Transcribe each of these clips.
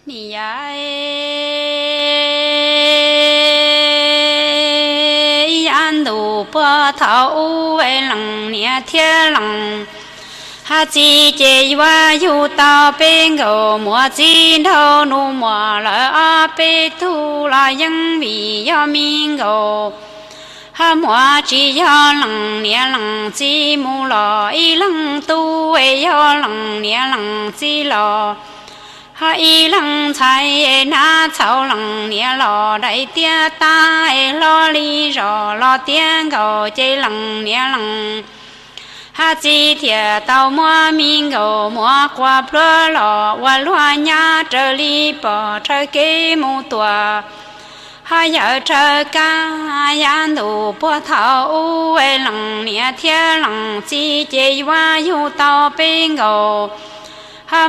Nim yav ib yav ntuj puag thaum ub es leej niam thiab leej txiv ces yuav yug tau peb nkauj muam txiv nraug nus muag lawm ob peb tug los yeej vim yog me nkauj muam tsis yog leej niam leej txiv mus los ib leeg tub es yog leej niam leej txiv los, ho ib leeg ntxhais es hnav txhaum leej niam los daim tiab tab es hlo li zos los tiav nkaus ces leej niam leej txiv thiaj tau muab me nkauj muam quas pluag los ua luag nyab raws li pom rhawv kev mus tuaj. Ho yawm rhawv kab yav ntuj puag thaum ub es leej niam thiab leej txiv ces yuav yug tau peb nkauj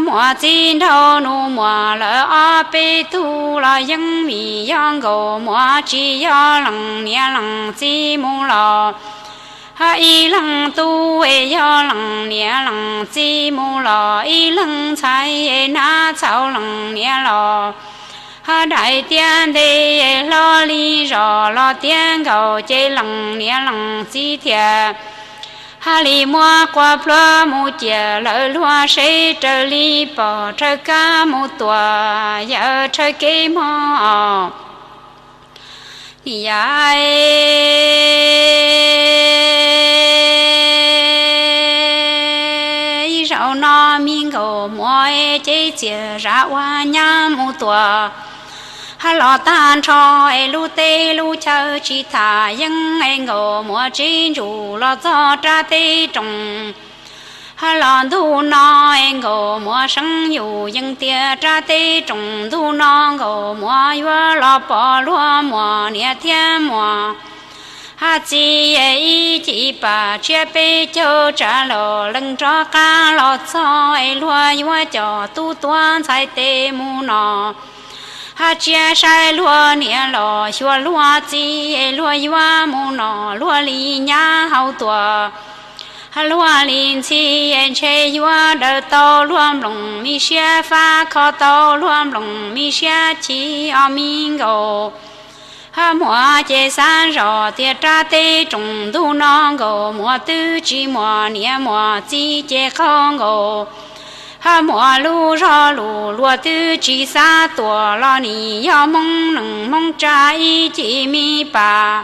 muam txiv nraug nus muag lawm ob peb tug los yeej vim yog nkauj muam tsis yog leej niam leej txiv mus los, ho ib leeg tub es yog leej niam leej txiv mus los ib leeg ntxhais es hnav txhaum leej niam los, ho daim tiab ntev hlo li zos los tiav nkaus ces leej niam leej txiv thiaj ha li muab quas pluag mus cia lawm luag seb raws li pom rhawv kab mus tuaj yawm rhawv kev mog. Nim yav ib zaug no me nkauj muam ces txias zam ua nyab mus tuaj, ha los tag nrho es lub teb lub chaw tsis tham yeeb es nkauj muam txiv ntsuj los txog rab teb roos. Ha los ntuj no es nkauj muam seev yus yeej tias rab teb roos ntuj no nkauj muam yuav los pom luag muam niam thiab muam ha txiv ib cim pam tsiab peb caug tsav los leej rov qab los txog es luag yuav coj tub tuav ntxhais tes mus no. Ha tsiab saib luag niam los xyuas luag txiv es luag yuav mus no luag li nyab hauv tuaj. Ha luag li ntxhi es ntshe yuav daws tau luag nplooj mi siab fab kho tau luag nplooj mi siab chim os me nkauj. Ha muam ces xav zoj tias rab teb roos ntuj no nkauj muam twb tsis muaj niam muaj txiv ces qaug nkaus. Ha muam lub zog lus luag twb tsis xav tuaj los nim yog Hmoob neej Hmoob tsav ib cim mi pam.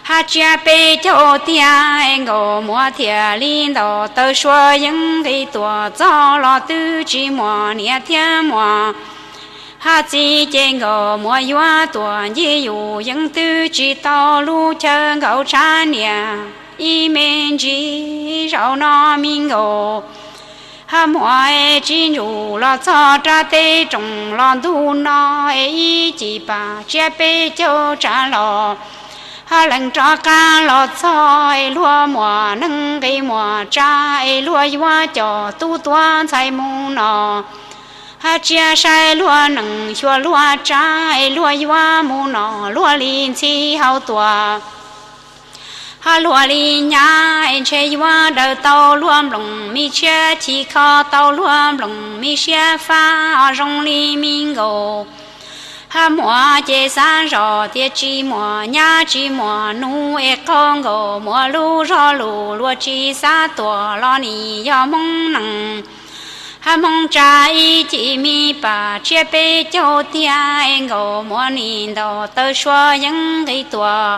Ha tsiab peb caug tiag es nkauj muam thiaj li ntaus taw suab yeeb nqis tuaj txog los twb tsis muaj niam thiab muaj ha txiv ces nkauj muam yuav tuaj ncig yus yeej twb tsis tau lub chaw nkaum tshav niam ib me ntsis zaum no me nkauj. Ha muam es txiv ntsuj los txog rab teb roos los ntuj no es ib cim pam tsiab peb caug tsav los ha leej rov qab los txog es luag muaj neej nqis muaj tsav es luag yuav coj tub tuav ntxhais mus no. Ha tsiab saib luag neej xyuas luag tsav es luag yuav mus no luag li ntxhi hauv tuaj. Ha luag li nyab es ntshe yuav daws tau luag nplooj mi siab chim kho tau luag nplooj mi siab fab os zoo li me nkauj. Ha muam ces xav zoj tias tsis muaj nyab tsis muaj nus es qaug nkaus muam lub zog lus luag tsis xav tuaj los nim yog Hmoob neej. Ha Hmoob tsav ib cim mi pam tsiab peb caug tiag es nkauj muam nim ntaus taw suab yeeb nqis tuaj.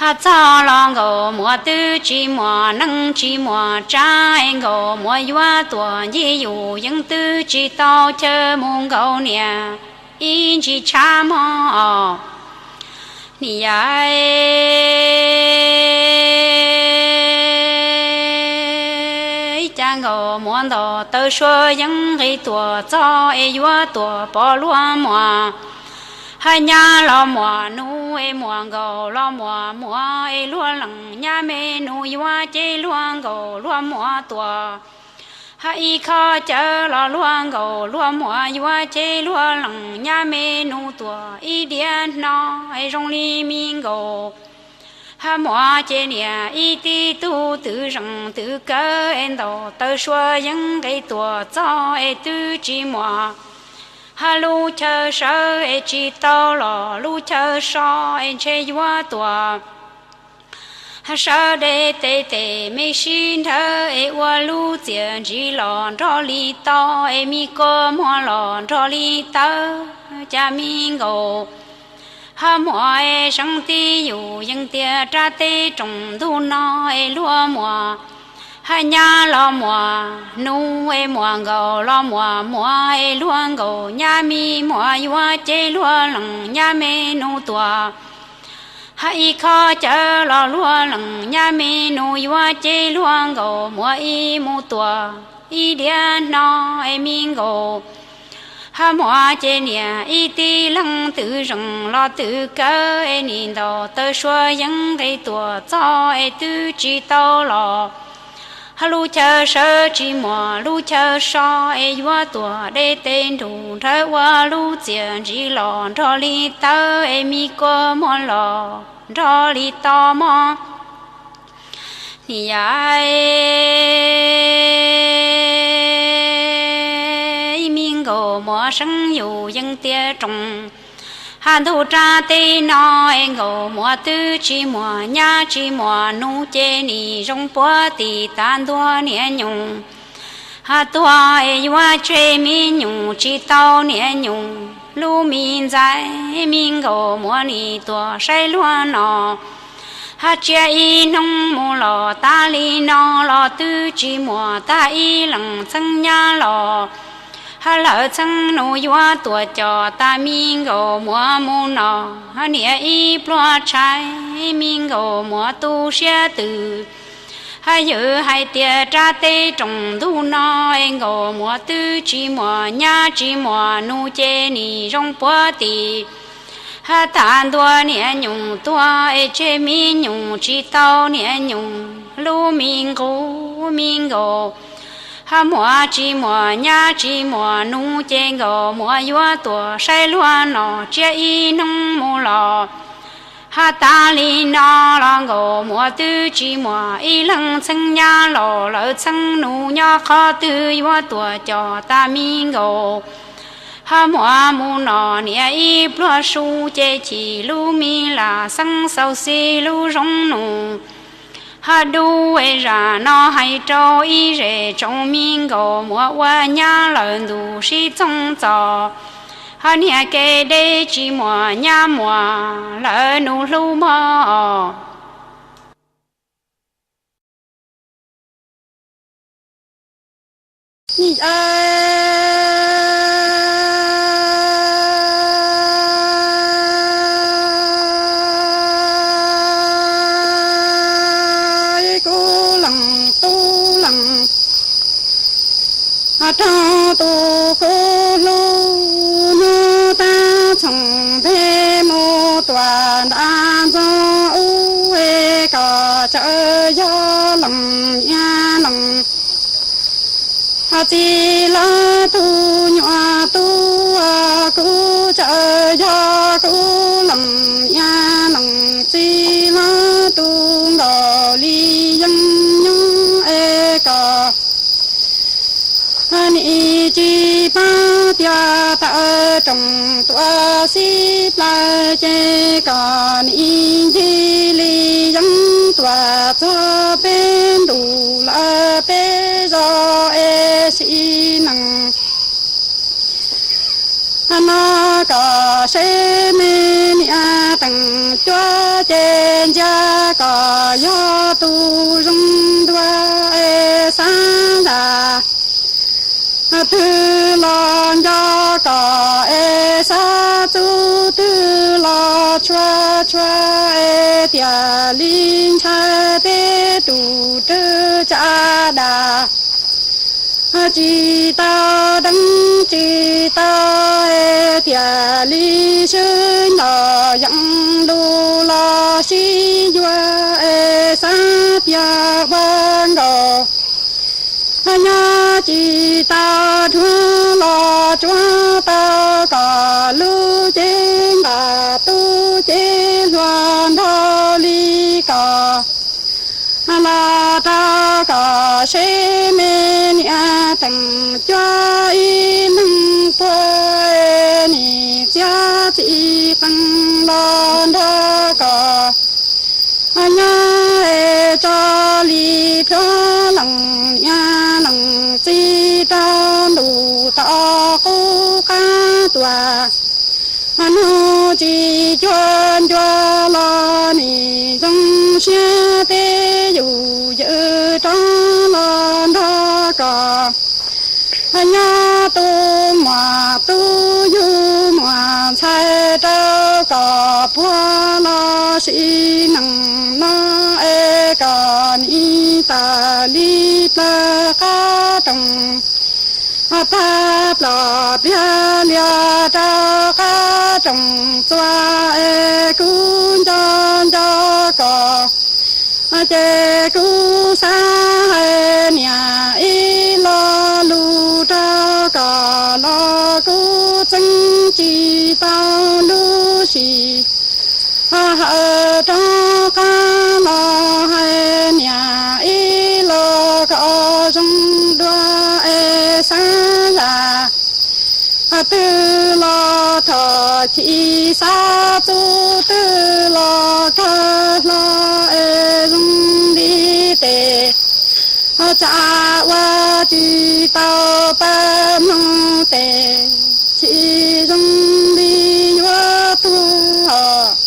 Ha txog los nkauj muam twb tsis muaj neej tsis muaj tsav es nkauj muam yuav tuaj ncig yus yeej twb tsis tau chaw mus nkaum niam ib ntsis tshav mog os. Nim yav ib cas nkauj muam ntaus taw suab yeeb nqis tuaj txog es yuav tuaj pom luag muam. Ha nyab los muaj nus es muaj nkauj los muaj muam es luag leej nyab me nus yuav ceb luag nkauj luag muam tuaj. Ha ib khob cawv los luag nkauj luag muam yuav ceb luag leej nyab me nus tuaj ib diav no es zoo li me nkauj. Ha muam ces niam ib tib tug twb zeej twb kawg es ntaus taw suab yeeb nqis tuaj txog es twb tsis muaj. Hab lub chaw sawv es tsis tau los lub chaw so es ntshe yuav tuam. Hab sawv deb tes tes me sib nrhawv es ua lub txiaj ntsim los nrog li to es me kua muag los nrog li tawv cas me nkaus. Hab muaj es seeb tib yus yeej tias rab teb rooj ntug no es luag muaj. Hab nyab los muaj nus es muaj nkaus los muaj muam es luag nkaus nyab me muam yuav ces luag lees nyab me nus tuam. Hab ib khob cawv los luag lees nyab me nus yuav ces luag nkaus muam ib mus tuam ib diav no es me nkaus. Hab muam ces niam ib tib leeg twb zees los twb kawg es nim ntaus taw sua yeeb nqis tuam txog es twb tsis tau los. Hab lub chaw sawv tsis muaj lub chaw so es yuav tuam deb tes nrug nrhawv ua lub txiaj ntsim los nrog li tawv es me kua muag los nrog li to mog. Nim yam ib me nkaus muam seeb yus yeej tiav rooj. Hab ntug rab teb no es nkaus muam twb tsis muaj nyab tsis muaj nus ces nim zoo puag tim tas ntua niam nyuj. Hab tuag es yuav tseg me nyuam tsis tau niam nyuam lub me ntxhais me nkaus muam nim tuam saib luag no. Hab tsiab ib hnub mus los tas li no los twb tsis muaj tag ib leeg txheeb nyab los. Hab lawv txheeb nus yuav tuam cos tas me nkaus muam mus no. Hab niam ib pluag tshais me nkaus muam tu siab twm. Hab yawm hais tias rab teb rooj ntug no es nkaus muam twb tsis muaj nyab tsis muaj nus ces nim zoo puag tim. Hab tas ntua niam nyuam tuag es tseg me nyuam tsis tau niam nyuam lub me nqus me nkaus. Hab muam tsis muaj nyab tsis muaj nus ces nkaus muam yuav tuam saib luag no tsiab ib hnub mus los. Hab tas li no los nkaus muam twb tsis muaj ib leeg txheeb nyab los lawv txheeb nus nyob qhov twg yuav tuam cos tas me nkaus. Hab muam mus no niam ib pluag su ces chim lub me lam xeeb xaus xis lub zoo nus. Hab dub es zam no hais rau ib zes tsoom me nkaus muam ua nyab lawm ntuj sib txoog txos. Hab niam kev deb tsis muaj nyab muaj lawv nus hlub mog. Kuv lees tub lees raug tus kuv hlub, hnub tag txhoov npe mus tuam nram ntxoo ub, es kom txawm yog lees niam lees txiv lawv tus nyuam tub. Kuv txawm yog kuv lees niam lees txiv lawv tus nkaus li yeeb nyoog, es kom nim tsis pab tias tawm rooj tuam xib plaws, ces kom nim ncig li yeeb tuam txog peb ntuj lawm peb zos es sim neej no kom seb me niam teem cuab ces ntsia kom yog tus zoo dua es xav zam twg los nco kom es xav txuj twg los tshua tshua es tias li ntshaw teb tus rwg tsa das tsis tau deev tsis tau es tias li swb ntaus yees lus los sib yuav es xav tias ua nkaus nyob tsis tau dhuav los tsuav tau kom lub cev nqa tub cev hluas nrog li kom los rau kom seb me niam teem cuab ib leeg puag lees niam lees txiv rau ntuj tom qub qab tuaj. Hnub tsis cuag ncua los nim zoo siab teb yus yawm rov los nrog koj nyob tu muam tu yug muam ntxhais rau kom puag los sim neej no es koj nim tawm li plaws qab rooj tag plom pliag lias rau qab rooj txuas es kuv nco nco koj. Ces kuv xav hais niam ib lo lus rau koj los kuv txeeb tsis tau lub sim hawm rov qab los hais niam ib lo kom zoo dua es xav zam twg los thov chim, xav txuj twg los kawg hlo es zoo li tes tsa ua tsis tau pab mloog tes chim zoo li yuav tuag os.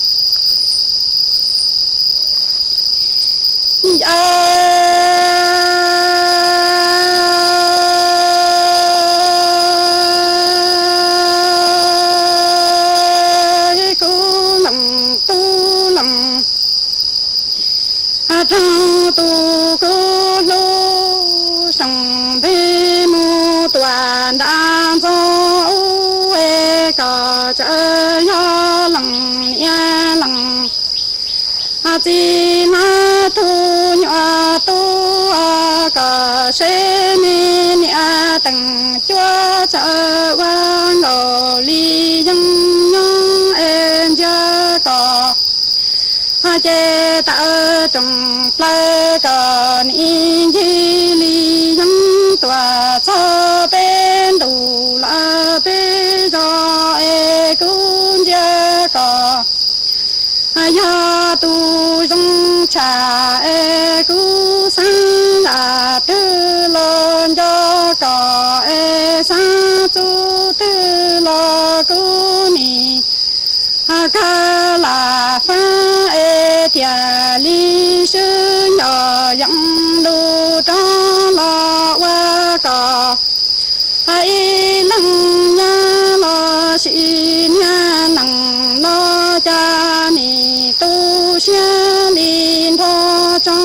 Kuv lees tub lees rau tus kuv hlub, soo ntev mus tuaj nram ntxo ub es koj tseem yog lees niam lees txiv hnav tug nyuam tub, koj seb me niam teem cuab txawm ua nkaus li yeeb nyob es ntsia koj. Ces tawm rooj plaws koj nim ncig li yeeb tuaj txog peb ntuj lawm peb zos es kuv ntsia koj yog tus zoo tshaj es kuv xav zam twg los nco koj es xav txuj twg los kuv nim kawg lam faib es tiag li swb nco yeej lus rov los ua koj ib leeg nyab los sis niam nees los cas nim tu siab li nrog tso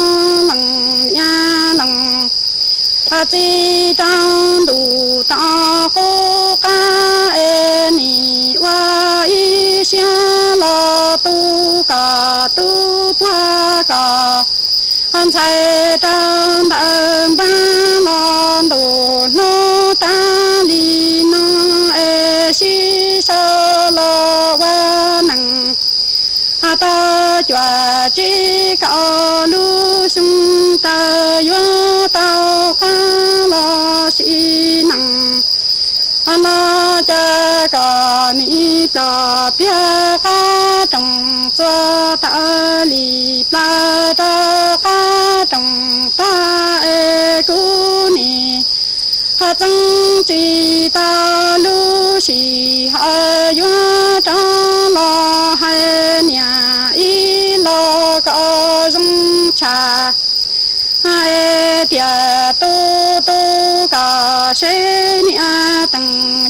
lees niam lees txiv rau ntuj tom qub qab es nim ua ib siab los tu koj tub tuag koj ntxhais rau ntawm npab los ntuj hnub tag li no es sib sau los ua neej tau cuaj tsib kaum lub xyoo tawm yuav tau qab los sim neej los cas koj nim plom pliag qab rooj txuas tawm li plaws rau qab rooj tag es kuv nim txeeb tsis tau lub sij hawm yuav rov los hais niam ib los kom zoo tshaj es tias tu tu koj seb niam teem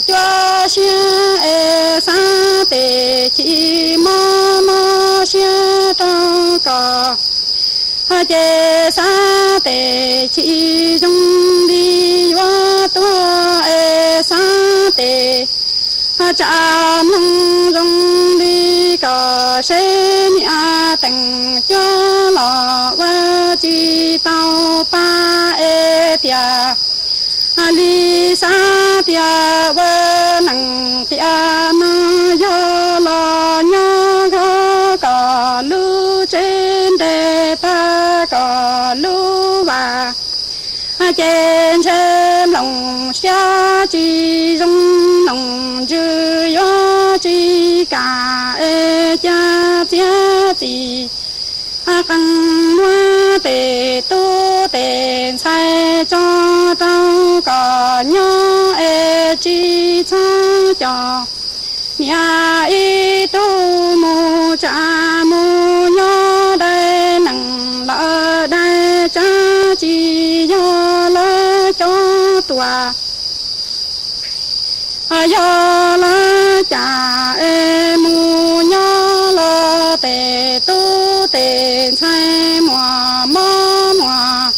cuab siab es xav tes chim mob mob siab rau koj ces xav tes chim zoo li yuav tuag es xav tes tsa mloog zoo li koj seb niam teem cuab los ua tsis tau pab es tias li xav tias ua neej tiam no yog los nyob nrog koj lub tsev nres tag koj lub vas ces ntshe mloog siab tsis zoo, mloog ntsws yuav tsis kam es cas txiav txim Qee muab tes tub tes ntxhais tso rau kom nyob es tsis txhob coj niam ib tug mus tsa mus nyob dai nees lawm dai tsab tsis yog lawv cov tuam. Yog lawv cas es mus nyob los tes tub tes ntxhais muaj mob muaj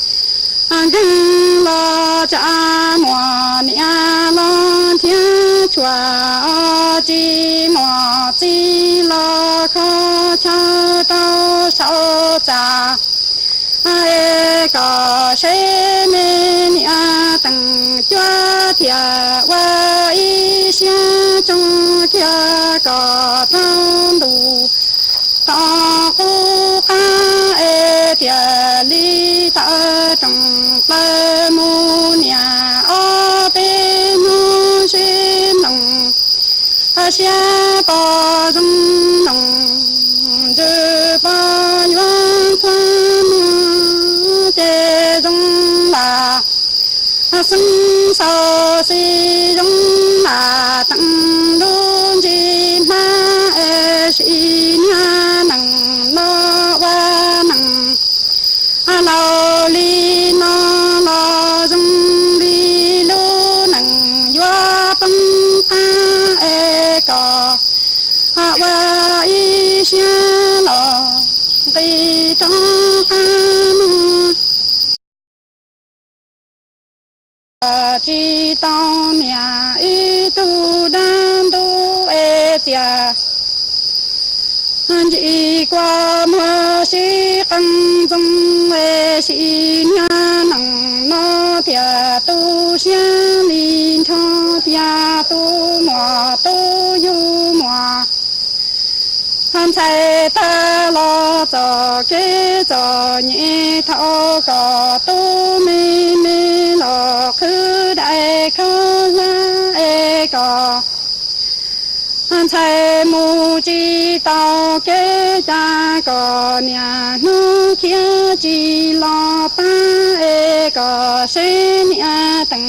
nkeeg los tsa muaj niam los thiab tshuav tsis muaj txiv los kho chaw rau saum txaj es kom seb me niam teem cuab thiaj ua ib siab tso kiag kom tau ntuj tom qub qab es tiam li tawm rooj plaws mus niam ob peb hnub sib mloog siab pom zoo mloog ntsws pom yuav thuam muag ces zoo lam xeeb xaus xis zoo lam teem lub ntsig hmab es sim niag nees no ua neeg laus li no los zoo li lub neej yuav poob qab es kom ua ib siab los nqis rov qab mus. Tsis tau niam ib tug dab ntub es tias ntsis kua muag sib qee ntxoov es sim niag nees no thiaj tu siab li nrho tias tu muaj tu yug muaj ntxhais tag los txom kev txom nyem thaum kom tub me me los qhwv dai khawb hlab es kom ntxhais mus tsis tau kev cai kom niam hnub khiav tsis los pab es kom seb niam teem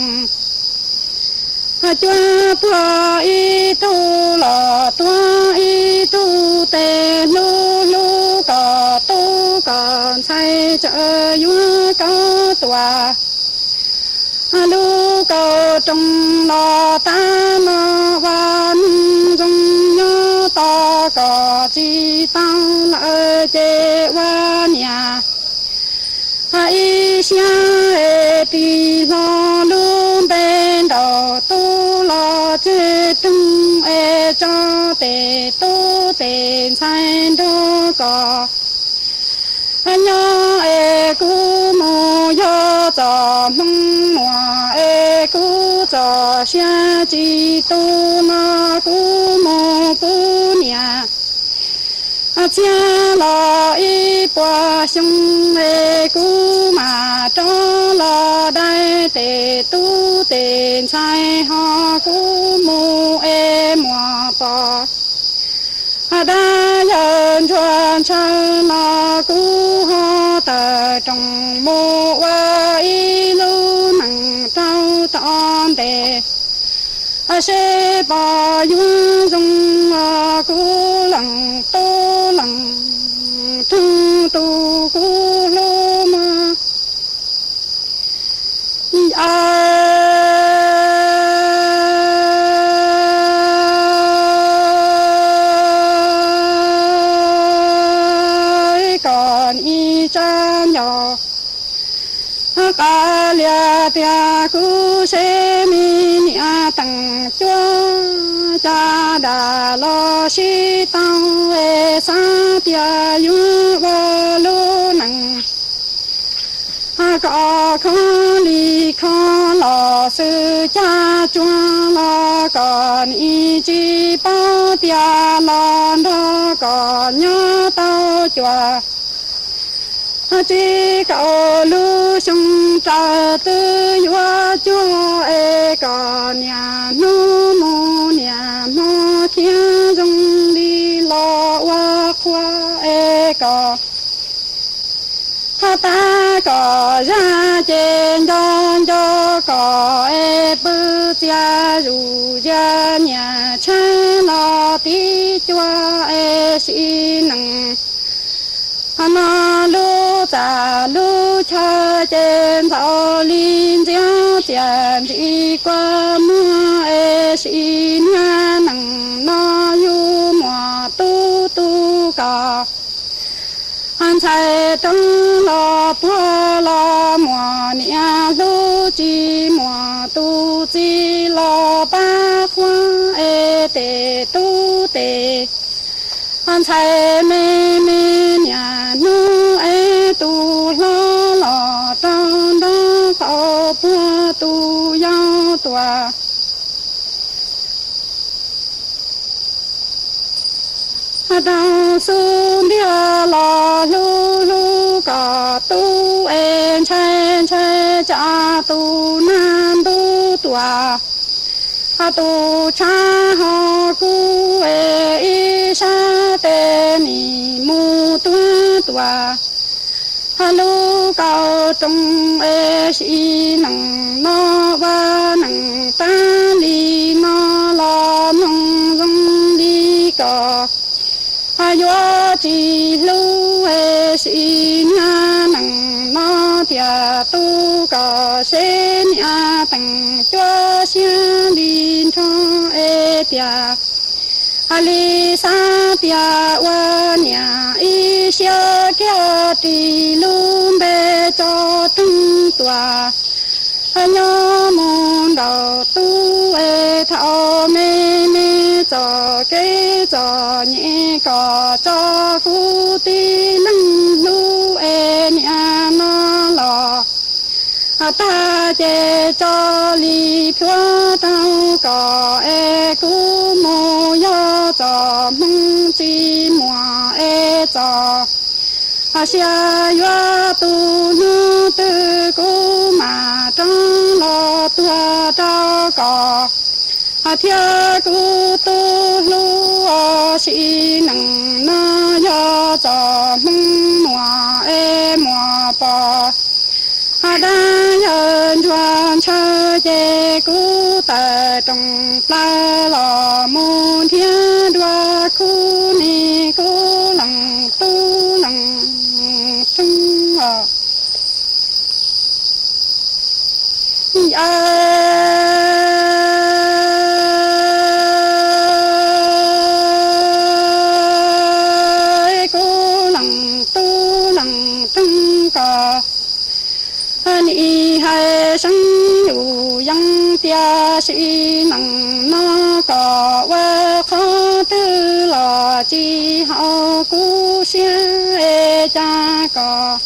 cuab tuag ib tug los tuag ib tug tes hlub hlub kom tub kom ntxhais txawm yuav koj tuam. Lub kaum rooj los tab no ua neeg zoo nyob tos kom tsis tau lawm ces ua niam ib siab es tig hlo lub npe nraum tub los tseg rooj es tso tes tub tes ntxhais nrog kom nyob es kuv mus yog txoj hmoo muag es kuv txoj sia tsis tu no kuv mus pub niam txiag los ib puas xyoo es kuv mam rov los dai tes tub tes ntxhais ho kuv mus es muaj pom dab yawg ntsuag ntshaw los kuv ho tawm rooj mus ua ib lub neej rau tom ntej seb pom yuav zoo los kuv leej tub leej roog tus kuv hlub mas kom nim tsa nco qab lias tias kuv seb me niam teem cuab cas dam los sib tau es xav tias yuav ua lub neej kom kho li kho los xwm cag tsuag los kom nim tsis paub tias los nrog kom nyob tau cuaj tsib kaum lub xyoo raws twb yuav cuag es kom niaj hnub mus niaj hmo khiav zoo li los ua qhua es kom Zaj ces nco nco kom es pw txias zus zias nyias tshaib los tib cuag es sim neej. Ho no lub txaj lub chaw ces ntxaus li ntxiab txias ntsim kua muag es sim niag neej no yug muam tub tu kom. Ntxhais roob los puag los muam niam hlub tsis muam tus txiv los pab qhuab es tes tub tes. Ntxhais me me niam hnub es tus hlob los rau nraub qaum puag tus yau tuaj. Rau xub ntiag los hlub hlub kom tub es ntshai ntshai tsam tus nag ntub tuaj. Tus tshav ho kub es ib sab tes nim mus tuag tuaj. Lub kauj rooj es sim neej no ua neej tag li no los mloog zoo li ko. Yuav tsis hlub es sim niag neej no tiag tu kom seb niam teem cuab siab li nrho es tiag. Li xav tias ua niam ib siab kiag ris lub npe tso roog tuaj. Nyob mus nraum tub es thaum me me txom kev txom nyem kom tso kuv tib leeg hlub es niam no los tag ces tso li plhuav rau kom es kuv mus yog txom hmoo tsis muaj es txom sia yuav tu hnub twg kuv mam rov los tuag rau kom thiab kuv tub hlub sim neej no yog txom hmoo muaj es muaj pom. Dab yawg ntsuag ntshaw ces kuv tawm rooj plaws los mus nrhiav dua khub ni kuv leej tub leej rooj os. Kuv leej tub leej rooj koj nim hais seeb yus yees tias sim neej no kom ua qhov twg los tsis haum kuv siab es cas kom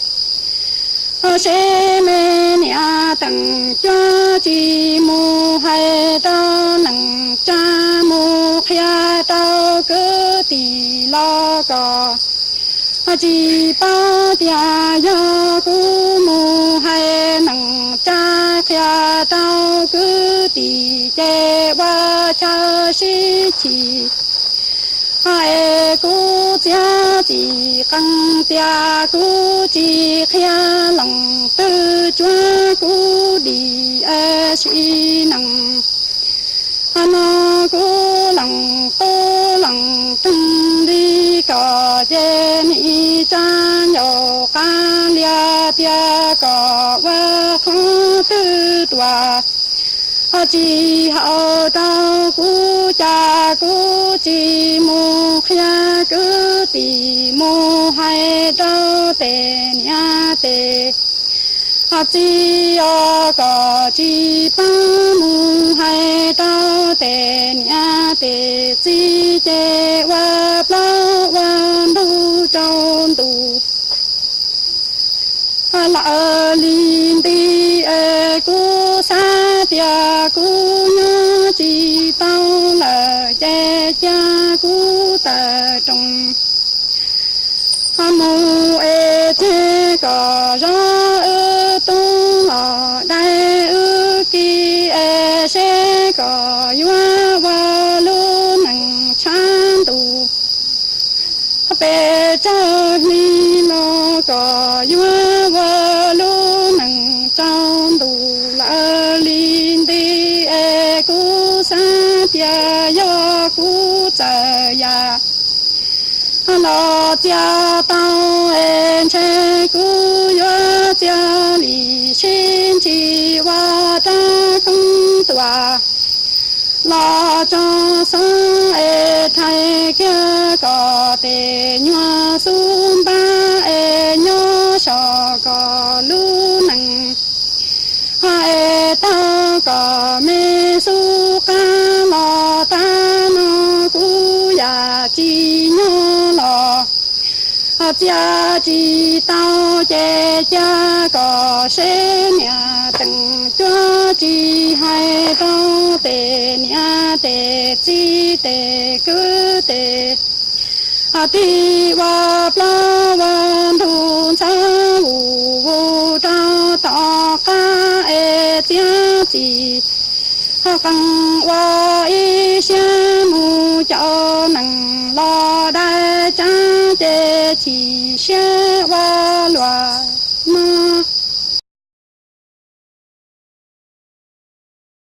seb me niam teem cuab tsis mus hais rau neej tsa mus qhia rau kwv tij los kom tsis paub tias yog kuv mus hais neej tsa qhia rau kwv tij ces ua chaw sib chim. Es kuv txiav txim qees tias kuv tsis qhia leej twg cuab kuv dim es sim neej no kuv leej tub leej rooj li kom ces nim tsa ncaus qab lias tias kom ua qhov twg tuaj tsis haum rau kuv cas kuv tsis mus qhia kwv tij mus hais rau tes niam tes txiv os kom tsis paub mus hais rau tes niam tes txiv ces ua plaub ua ntug rau ntuj. Lawm li nti es kuv xav tias kuv nyob tsis tau lawm ces cia kuv tawm rooj mus es tseg kom zov wb tub los dai wb kiv es seb kom yuav ua lub neej tshav ntuj pes tsawg hli los kom yuav ua lub neej xav tias yog kuv txawm yam los txia tau es ntshe kuv yuav txia li sib ntsis ua rab koob tuam los tso xov es rhais kiag kom tes nyuag xub npab es nyob so kom lub nees es tau kom me xub qab los tab no kuv yam tsis nyob los txia tsis tau ces cia kom seb niam teem cuab tsis hais rau tes niam tes txiv tes kwv tes tij ua plaub ua ntug ntxhab vus vus rau tom qab es txiab txim ho qee ua ib siab mus caum nees los dai tsab ces chim siab ua luam no